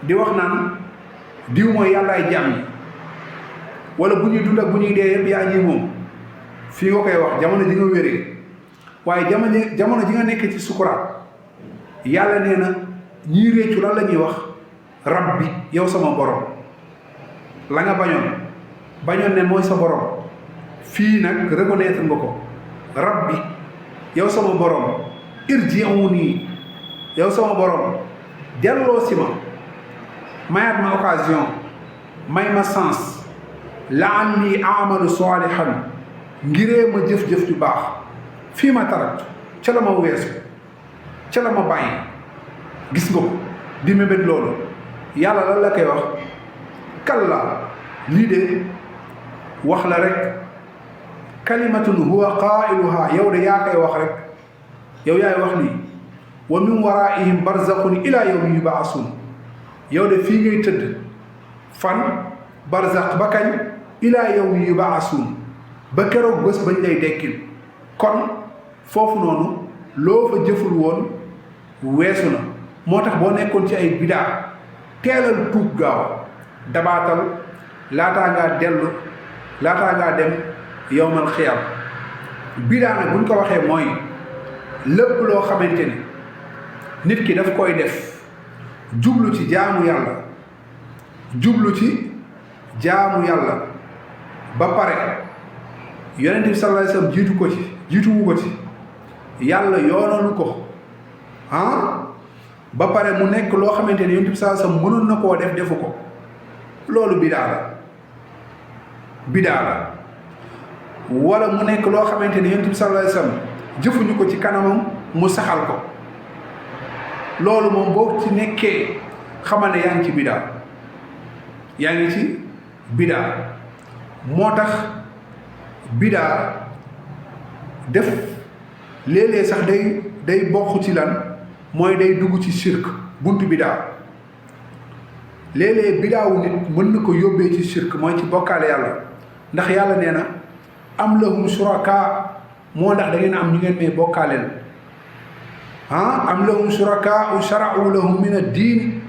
di wax naan diw mooy yàllaay jaam yi wala bu ñuy dund ak bu ñuy dee yëpp yaa ñi moom fii nga koy wax jamono ji nga wéree waaye jamono ji nga nekk ci sukuraat yàlla nee na ñii réccu lan la ñuy wax rabbi yow sama borom la nga bañoon ne mooy sa borom fii nag reconnaître nga ko rabbi yow sama borom irji'uni yow sama borom delloo si ma mayaat ma occasion may ma sens la'alli a'malu salihan ngiree ma jëf-jëf ju baax fii ma tarat ca la ma weesu ca la ma bàyyi gis nga ko di mébét loolu yàlla lan la koy wax kalla lii de wax la rek kalimatun huwa qailuha yow de yaa koy wax rek yow yaay wax lii wa min waraihim barzakhun ila yawmi yub'asun yow de fii ngay tëdd fan barzakh ba kañ ila yawmi yub'asun ba keroog bés bañ lay dekkil kon foofu noonu loo fa jëful woon weesu na moo tax boo nekkoon ci ay bidaa teelal tuub gaaw dabaatal laataa ngaa dem yowmal xiyam bidaa nag buñ ko waxee mooy lépp loo xamante ni nit ki daf koy def jublu ci jaamu yàlla ba pare yonent bi sallallahu alayhi wasallam jiituwu ko ci yàlla yoonalu ko ba pare mu nekk loo xamante ni yonent bi sallallahu alayhi wasallam mënoon na koo defu ko loolu bidaa la wala mu nekk loo xamante ni yonent bi sallallahu alayhi wasallam jëfuñu ko ci kanamam mu saxal ko loolu moom boo ci nekkee xamal ne yaa ngi ci bidaa moo tax bidaa def léeg-léeg sax day bokk ci lan mooy day dugg ci shirk buntu bidaa léeg-léeg bidaawu nit mën na ko yóbbee ci shirk mooy ci bokkaale yàlla ndax yàlla nee na am lahum shuraka moo ndax da ngeen am ñu ngeen may bokkaaleel am lahum shuraka shara'u lahum min ad-diin